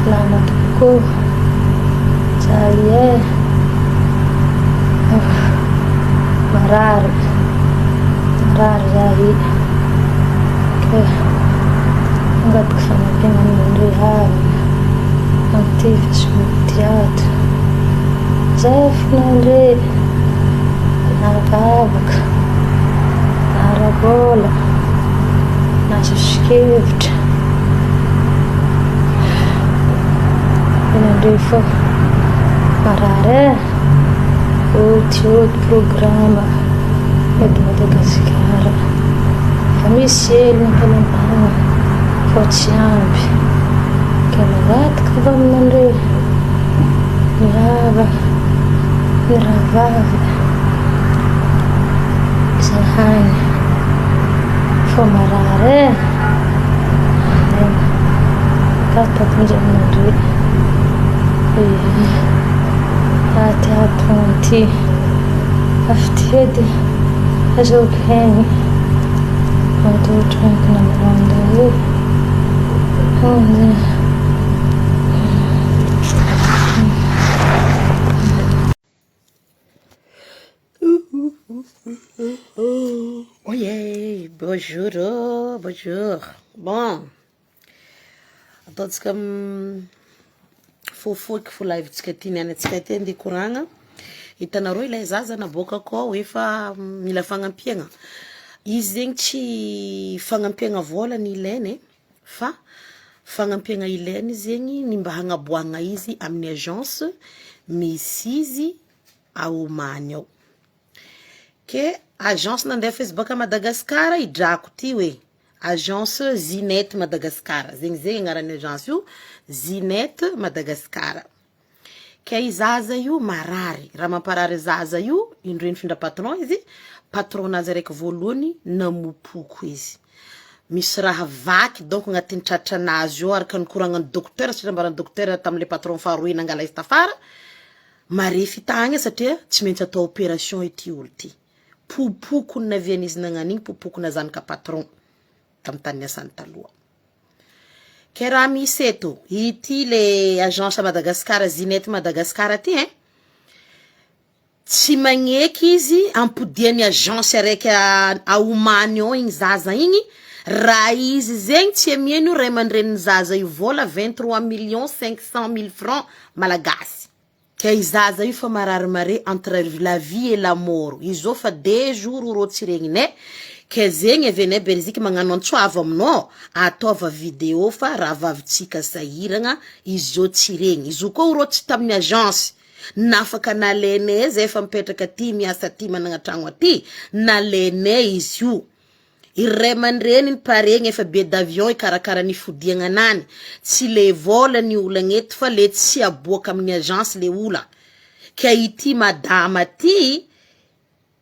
Salama tompoko ô! Jaly eh! Marary, marary zahay ka mangataka fanampiana aminareo havana amin'ity facebook ty ato. Zafy nandre na vavaka na ara-bola na soso-kevitra. Tena fô marary e! Ody ody programa eto Madagasikara fa misy elo ny fanampiana fô tsy ampy ka mangataka avy aminareo ny havana ny rahavavy izahay fô marary e! Oye, bonjour, oh, bonjour. Bon, ataontsika fohifohiky fo live-tsika ty niany antsika ty andeha koragna. Hitanareo ilay zaza naboakako ao efa mila fagnampiagna. Izy zegny tsy fagnampiagna vôla ny ilainy e, fa fagnampiagna ilainy zegny ny mba hagnaboahagna izy amin'ny agence misy izy ao Omany ao. Ke agence nandefa izy baka Madagascar i drako ty hoe agence Zinet Madagascar zegny zegny agnaran'ny agence io Zinet Madagascar. Ke i zaza io marary, raha mamparary zaza io indreo nifindra patron izy, patron-nazy araiky voalohany namopoko izy. Misy raha vaky donc agnatin'ny tratranazy io araka ny koragnan'ny docteur satria nambaran'ny docteur tamle patron faharoe nangala izy tafara, marefy tagny satria tsy maintsy atao opération ity olo ty. Popoko ny navian'izy nagnano igny, popoko nazanaka patron tamy tany niasany taloha. Ke raha misy eto, ity le agence Madagascar Zinet Madagascar ty hein, tsy magneky izy ampodian'ny agence araiky Omany ao igny zaza igny, raha izy zegny tsy amian'io ray aman-drenin'ny zaza io vola 23 millions 500 mille francs malagasy. Ke i zaza io fa marary mare entre la vie et la mort, izy zao fa deux jours rô tsy regninay, ke zegny avy anay Belgique magnano antso avo aminao, ataova vidéo fa rahavavitsika sahiragna izy zao tsy regny, izy io koa rô tsy tamin'ny agence, nafaka nalainay zay efa mipetraka aty miasa aty managna tragno aty, nalainay izy io. I ray aman-dreniny paregny efa billet d'avion hikarakara ny fodiagna anany, tsy le vôla ny olagna eto fa le tsy aboaka amin'ny agence le ola, ke ity madama ty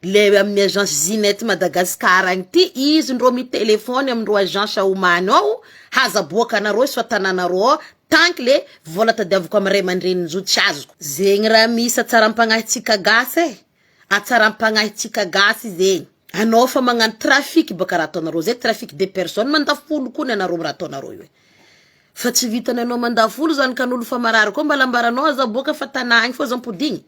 le amin'ny agence Zinet Madagascar agny ty izy ndrô mitelefôny amindrô agence Omany ao haza aboaka anareo izy fa tanànareo ao tant que le vôla tadiaviko amy ray aman-drenin-jo tsy azoko. Zegny raha misy hatsaram-pagnahintsika gasy e, hatsaram-pagnahintsika gasy zegny. Anao fa magnano trafic baka raha ataonareo zay trafic de personne mandafo olo koa ny anareo raha ataonareo io e. Fa tsy vitany anao mandafo olo zany ka n'olo fa marary koa mbala ambaranao aza aboaka fa tanà agny fô zampodigny.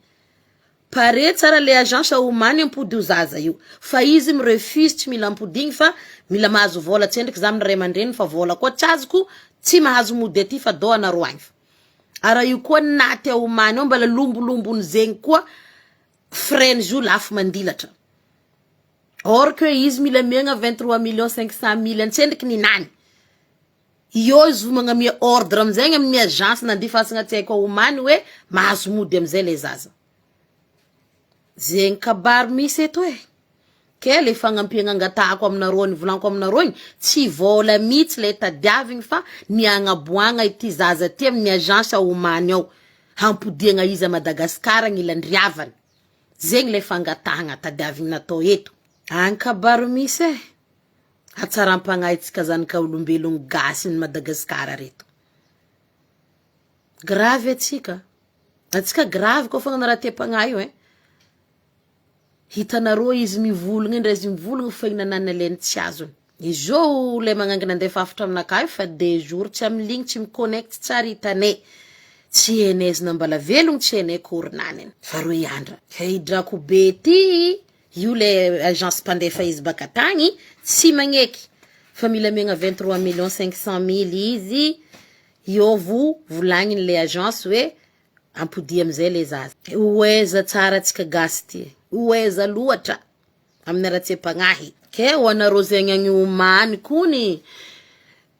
Pare tsara le agence Omany ampody io zaza io fa izy mirefuse tsy mila ampodigny fa mila mahazo vôla tsy endriky za amin'ny ray aman-dreniny fa vôla koa tsy azoko tsy mahazo mody aty fa dô anareo agny fa. Ara io koa naty a Omany ao mbala lombolombony zegny koa frais-n'izy io lafo mandilatra. Or que izy mila amiagna 23 millions 500 mille antsendriky ninany. Io izy vo magnamia ordre amizay amin'ny agence nandifasagna tsy haiko Omany hoe mahazo mody amizay le zaza. Zegny kabary misy eto e. Ke le fagnampiagna angatahako aminareo nivolaniko aminareo igny tsy vôla mihitsy le tadiavigny fa ny agnaboagna ity zaza ty amin'ny agence Omany ao hampodiagna izy a Madagasikara agnilandriavany. Zegny le fangatahagna tadiavigny natao eto. Agny kabary misy e. Hatsaram-pagnahintsika zanaka olombelogno gasy ny Madagasikara reto. Grave atsika. Atsika grave koa fa raha te-pagnahy io e. Hitanareo izy mivolagna ndray izy mivolagna fa inona nalainy tsy azony. Izy io le magnangy nandefa hafatra aminakahy io fa deux jours tsy amy ligne, tsy miconnecte, tsary hitanay. Tsy hainay izy na mbala velogno, tsy hainay koronaniny. Fa roe andra. Ke i drako be ty, io le agence mpandefa izy baka tagny, tsy magneky. Fa mila amiagna 23 500 000 izy, io vo volagniny le agence hoe ampodia amizay le zaza. Hoaiza tsara atsika gasy ty, hoaiza loatra amin'ny aratsiam-pagnahy. Ke ho anareo zegny agny omany kony,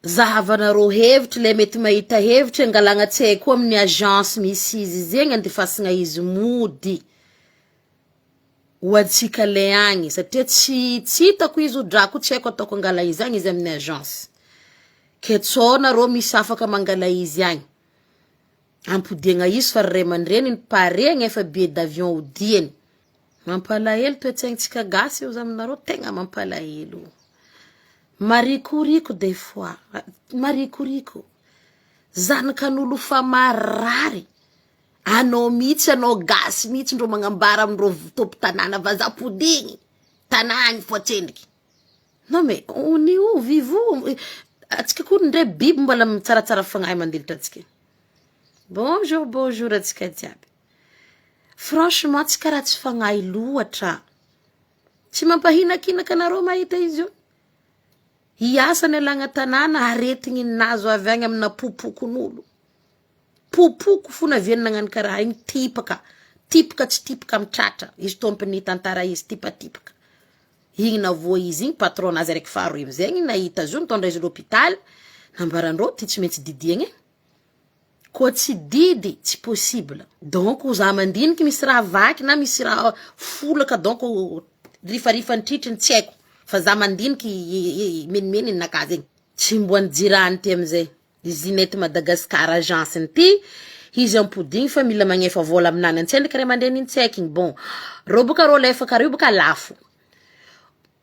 zahavanareo hevitry le mety mahita hevitry angalagna tsy haiko amin'ny agence misy izy zegny andefasagna izy mody ho antsika le agny, satria tsy hitako izy, drako tsy haiko ataoko angala izy agny izy amin'ny agence. Ke tsao nareo misy afaka mangala izy agny ampodiagna izy, fa ray aman-dreniny pare agnefa billet d'avion odiany. Mampalahelo toetsaintsika gasy io za aminareo, tegna mampalahelo. Marikoriko des fois, marikoriko. Zanakan'olo fa marary. Anao mihitsy, anao gasy mihitsy ndrô magnambara amindrô tompo tanàna vazaha podigny tanàgny fo atsendriky. Non mais on est où, vivons? Atsika koa ndre biby mbola mitsaratsara fagnahy mandilitra atsika. Bonjour, bonjour atsika jiaby. Franchement, tsy karaha tsy fagnahy loatra. Tsy mampahinakinaka anareo mahita izy io. Hiasa ny alagna tanàna, aretigny nazo avy agny amina popokon'olo. Popoko fo naviany nagnano karaha igny, tipaka. Tipaka tsy tipaka amy tratra. Izy tompony tantara izy tipatipaka. Igny navoa izy igny, patronazy araiky faharoe amizay igny nahita azy io, nitondra izy l'hôpital. Nambarandreo ty tsy maintsy didiagna e. Koa tsy didy, tsy possible. Donc za mandiniky misy raha vaky na misy raha folaka, donc rifarifany tritriny tsy haiko. Fa za mandiniky menimeny ninakahy zegny. Tsy mboany jirany ty amizay. Zinety Madagascar agence ty izy ampodigny fa mila magnefa vola aminany antsendriky ray aman-dreny tsy haiko igny. Bon, reo boka rô lefa karaha io boka lafo.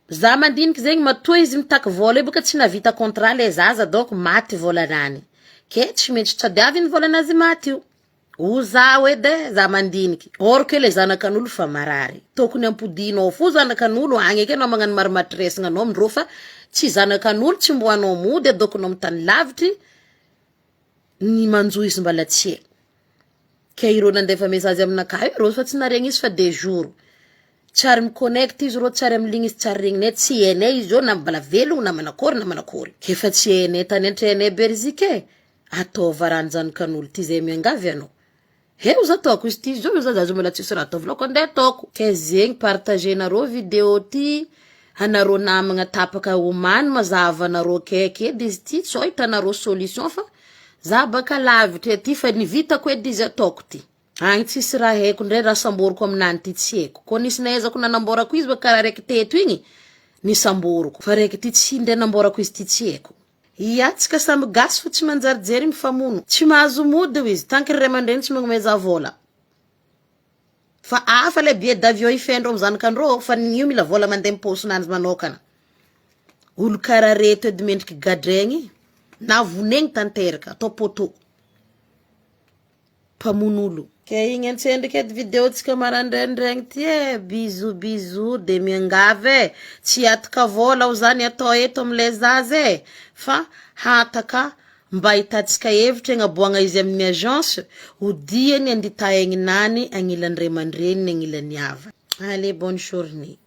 Za mandiniky zegny, matoa izy mitaky vola io boka tsy navita contrat le zaza, donc maty volanany. Ke tsy maintsy tadiaviny volanazy maty io. O zaho edy e, za mandiniky. Or que le zanakan'olo fa marary. Tokony ampodinao fo zanakan'olo agny ake anao magnano marimatresagna anao amindreo, fa tsy zanakan'olo tsy mboanao mody adokonao amy tany lavitry ny manjo izy mbala tsy hay. Ke ireo nandefa message aminakahy io, reo fa tsy naregny izy fa 2 jours. Tsy ary miconnecte izy reo, tsy ary amy ligne izy, tsy ary regninay, tsy hainay izy io na mbola velogno na manakory na manakory. Kefa tsy hainay tany antrainay Belzika e. Ataova raha ny zanakan'olo ty zay miangavy anao. Eo za ataoko izy ty zao, io za mbola tsisy raha ataovy laoko andeha ataoko. Ke zegny partagenareo vidéo ty anareo namagna tapaka omany mazava anareo akaiky edy izy ty, tsao hitanareo solution, fa za baka lavitra aty fa ny vitako edy izy ataoko ty. Agny tsisy raha haiko ndray, raha samboriko aminany ty tsy haiko. Koa nisy nahaizako nanamboarako izy baka karaha raiky teto igny nisamboriko. Fa raiky ty tsy ndray namboarako izy ty tsy haiko. Ia, tsika samy gasy fo tsy manjary jery mifamono. Tsy mahazo mody io izy tant que ray aman-dreny tsy magnomeza vola. Fa hafa le billet d'avion ifendreo amy zanakandreo, fa io mila vola mandeha amy paosinanjy manokana. Olo karaha reto edy mendriky gadraigny na vonegny tanteraka atao poteau. Mpamono olo. Ke igny antsendriky edy vidéo tsika marandraindraigny ty e. Bisous, bisous, de miangavy e. Tsy hataka vola ho zany atao eto amile zaza e. Fa hataka mba ahitantsika hevitra agnaboagna izy amin'ny agence odiany andita aigninany agnilan'ny ray aman-dreniny, agnilan'ny havany. Allez, bonne journée.